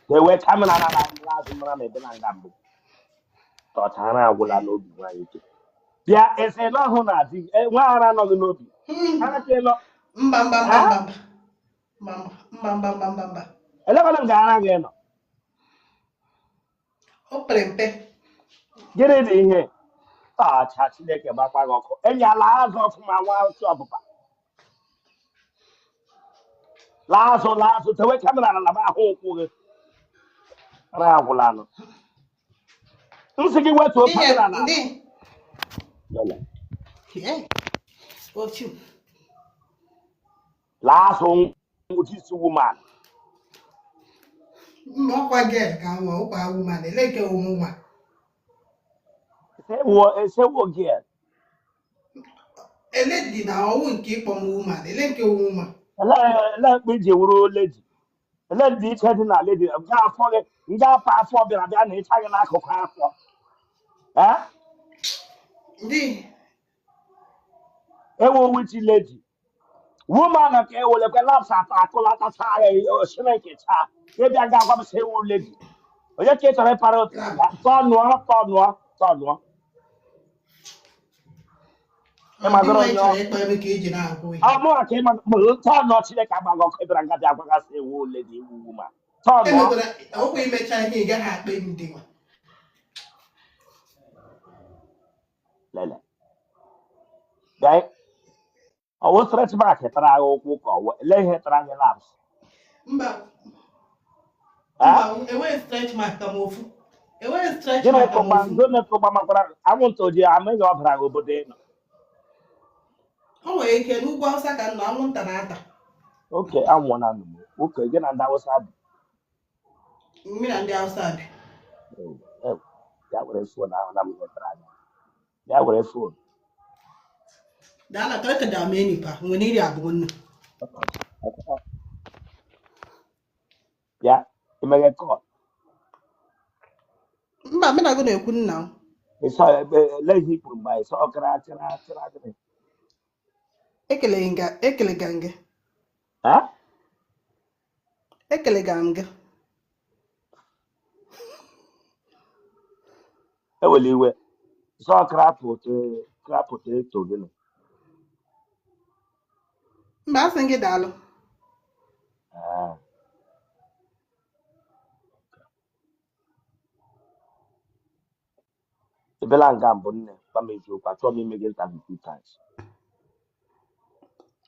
Dewe camera na na azụ mara ma ebe na nga mbụ tọchara agwụla n'obi nwaanyị ike. Bịa ese n'ọhụ na di nwa ara anọghị n'obi. Ara ka ịnọ. Mba, mba, mba. Ha? Mba, mba, mba, mba, mba, mba, mba. Elekwana m ga-ara gị nọ. O pere mpe. Gịnị dị ihe tọcha? Chineke gbakwa gị ọkụ. Enyala azụ ọfụma nwa otu ọbụba. Laa azụ, laa azụ, tewe camera na laba ahụ ụkwụ gị. Ara agwụla nụ. M sị gị wetuo Ihe camera na ndị ala. Yeah. Otu. Laa azụ, this woman. Mma, ọkwa girl ka nwa ọkwa woman ele nke ụmụ nwa. Esewo girl. Ele dị na ọwụ nke ịkpọ m woman, ele nke woman. Ele mkpe iji wuru lady? Ele dị iche dị na lady nga afọ gị nga afọ afọ bịara bịa na ịcha gị n'akụkụ afọ. Eh? Ndị Ewu which lady? Woman ka ewelekwe laps atọ akụlatacha ya Chineke chaa ịbịa ga agwa m sị ewu lady. Onye ka ị chọrọ ịpara otu? Tọnụọ, tọnụọ, tọnụọ. Ndị Ịmagoro nwa onye chọrọ ịkpọ ebe ka eji na-agụ ihe. Ọmụ ka ịma tọnụọ. Chineke agbaghị ọkụ. Ịbịara nga bịa gwagasị ewu lady, ewu woman. Tọnụọ. Emekwara ọkwa imecha ihe, ị gaghị akpa m dị nwa. Lele. Bịa, ọwụ stretch mark tara agha ụkwụ ka ọwụ ele ihe tara gị laps? Mba. Eh? Mba, enweghị stretch mark ka m ofu. Enweghị stretch Gịnị mark ka m kụkpa ofu. gịnị kụkpa makwara anwụnta oji amaghị ọ bara gị obodo ị nọ? O nwere ike n'ugwu Awụsa ka m nọ, anwụnta na-ata. Oke anwụ na nnụnụ. Oke gị na ndị Awụsa bi? Mmiri na ndị Awụsa bi. Ewu, ewu. Bịa were phone ahụ na m nwetara anya. Bịa were phone. Da Allah kar ka dame ni fa, wani iri abu wannan? Bịa imeghe call. Mba, mụ na gị na-ekwu nna m. Ịsọ ebe ele ihe i kwuru mgbe ịsọ kara kara kara gịnị? Ekeleghị nga, ekelega m gị. Ha? Ekelega m gị. Ewela iwe, ịsọ kara pụta kara pụta eto gịnị? Mba, asị m gị daalụ. Ah. Ebela nga mbụ nne, gwa m eziokwu, achọrọ m ime gị interview two times.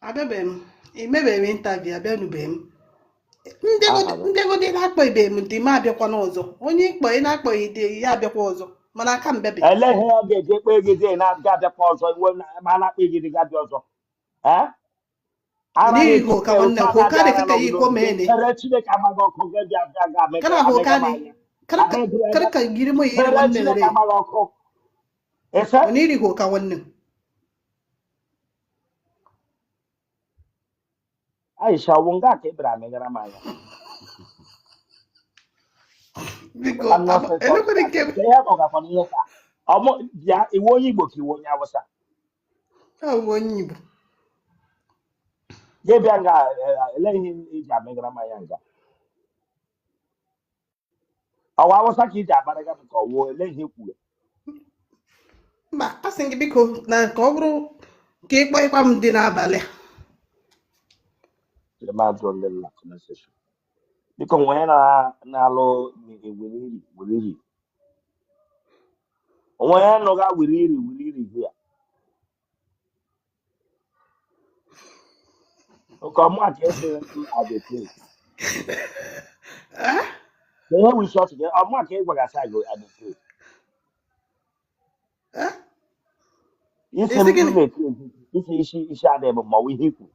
Abịabeghị m, emebeghị m interview, abịanubeghị m. Aha gị? Mbịagodi na-akpọbeghị m dị m abịakwa n'ọzọ. Onye ịkpọ ị na-akpọghị dị ya abịakwa ọzọ, mana aka m bịabeghị. Ele ihe ọ ga-eji ekpe gị dị na-abịa abịakwa ọzọ iwe ma a na-akpa gị dị ga-abịa ọzọ. Eh? Ara Onye gị ihu ka keke nwanne otu a hụ ka na-abịa dị ara kaka nọ yi gị ko n'obi mene. chere Chineke agbaghị ọkụ gị bịa bịa ga Kana amega hụ ka amega m dị anya. Abịa kada ka girma iri chere wannan Chineke rai. agbaghị ọkụ. Ese? Wani iri hụ ka wannan? Aisha, ọwụ nga ka ị bịara amegara m anya. Biko, I'm not ọchị elekwere nke ka ihe kpọgakwana ihe ka ọmụ bịa iwe onye Igbo ka iwe onye Awụsa. Abụ onye Igbo. Gị bịa nga ele ihe iji amegara m anya nga ọwa Awụsa ka iji akparịga m ka ọwụ ele ihe kwuru? Mba, asị gị biko na ka ọ bụrụ ka ị kpọịkwa m dị n'abalị a. Chere m ajụọ ndị nna comment section. Biko, nwee na na-alụ wiriri wiriri onwe ya nụga wiriri wiriri hia oke ọmụ a ka esi adịte. Ah? Ihe wụ isi ọchị gị ọmụ a ka ị gwagasị agụ adịte. Ah? Isi Isi m gịnị? na-eti eti isi isi isi adịghị bụ ma ọ bụ ihe ikwu.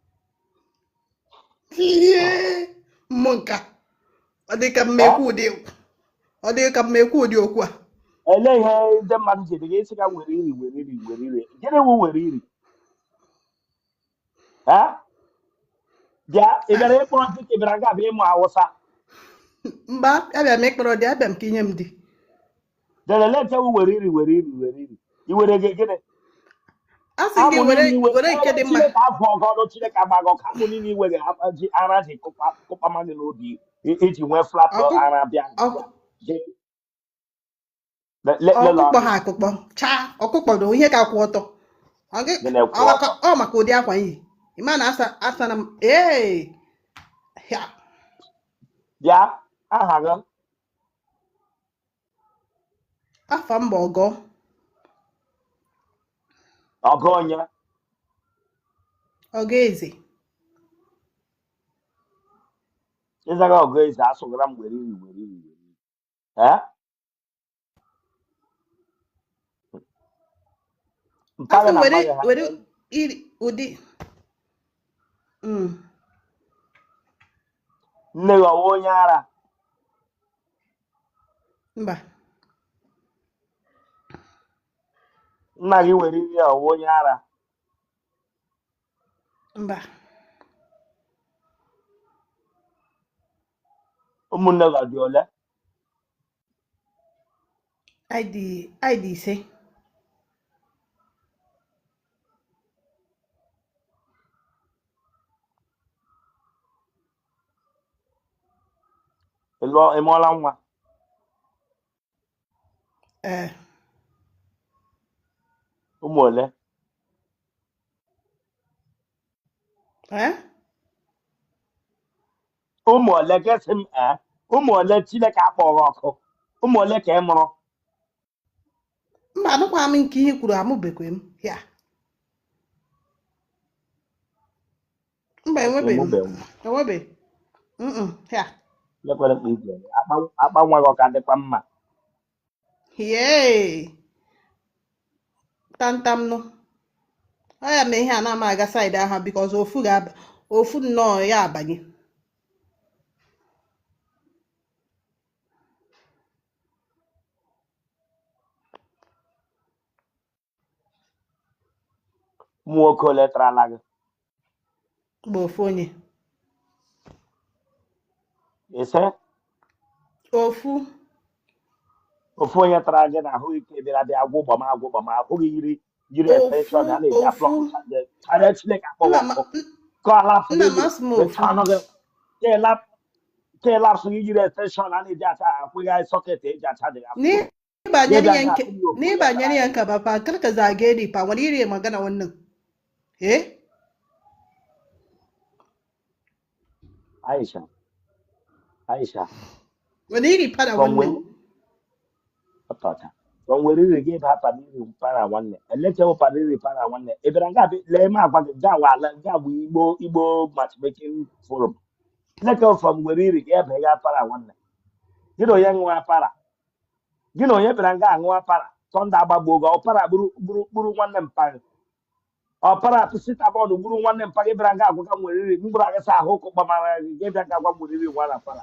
Ihe mmụ nka ọ dị ka mmekwu ụdị ọ dị ka mmekwu ụdị okwu a. Ele ihe ndị mmadụ ji gị isi ka were iri were iri were iri gịnị wụ were iri? Eh? Bịa, ị bịara ịkpọrọ ntị ka ị bịara nga abịa ịmụ Awụsa? Mba, abịa m ịkpọrọ dị, abịa m ka inye m di. Delele nke wụ were iri were iri were iri i were gị gịnị? A sị gị Amụ were niile iwe were nke ere dị mma. Chineke afọ ọgọdụ Chineke agbaghị ọkụ. Amụ niile iwe gị ji ara ji kụpa kụpama gị n'obi. Iji nwee flat Ọkụ ara bịa ọkụ lele ọkụkpọ ọnụ ha akụkpọ chaa ọkụkpọ na ihe ka kwụ ọtọ. Ọ gị gị na-ekwu ọ maka ọtọ. ọ maka ụdị akwa iyi. Ịma na asa asa na m ee ya. Bịa, aha gị? Afa mba ọgọ. Ọgụ onye? Ọgọ eze. Ịzaga ọgụ eze asụgara m were iri were iri were iri. Ee, mpa Asị gị na were mma gị ha were iri ụdị Nne gị ọwụ onye ara? Mba. Nna gị were iri ọwụ onye ara? Mba. Ụmụnne gị ọ dị ole? Anyị dị 5. Ị lụọ, ị mụọla nwa? Ee. Ụmụ ole? Ee. Ụmụ ole gasị m? Ee, ụmụ ole? Chineke akpọghị ọkụ. Ụmụ ole ka ị mụrụ? Mba, anụkwa m nke ihe kwuru, amụbekwe m ya. Mba, enwebeghị m. Ịmụbeghị nwa? Enwebeghị. Ya. Lekwere mkpa igwe akpa akpa nwa gị, ọ ka dịkwa mma? Yee, tamtam nụ. Ọ ya mee ihe a na-ama aga side ahụ because ofu ga-aba ofu nnọọ ya abanye. Ụmụ nwoke ole tarala gị? Mgbe ofu onye. Ise? Ofu. Ofu onye tara gị na ahụ ike bịara bịa agwụ gbama agwụ gbama ahụ gị yiri yiri Ofu. extension a na-eji Ofu. aplọg karịa. Chineke akpọghị Nna ma ọkụ ka ọ lapsụ nna gị m yiri asị m ofu. mechaa ọnụ gị ke lapsụ gị yiri extension a na-eji acha akwụghị socket eji acha dị afọ gị Ni ba bịa nyariyan nga ke asị m na ofu ni onye ba tara nyariyan gị. ka ba fa kar ka zage ni fa wani iri magana wannan, eh? Aisha, Aisha. Wani iri fada From wannan? when ọtọcha from were iri gị ba padiri para nwanne elechewo padiri para nwanne ị bịara nga lee m agwa gị gaa wala gaa bụ igbo igbo matchmaking forum elechewo from were iri gị ebe ga para nwanne gị na onye ṅụwa para gị na onye bịara nga aṅụwa para tọnda agbagbuo gị ọpara gburu gburu gburu nwanne mpa gị ọpara sitabọọdụ gburu nwanne mpa gị bịara nga agwa ga nwere iri mgburu agịsa ahụ ụkụ gbamara gị gị bịa nga agwa nwere iri nwa na para.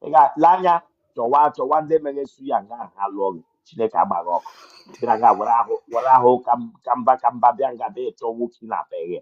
Ị ga-ele anya chọwa chọwa ndị mere su ya nga ha lụọ gị. Chineke agbaghị ọkụ bịara nga were ahụ ka mba ka mba bịa nga bịa chọọ nwoke ị na-apa eghe.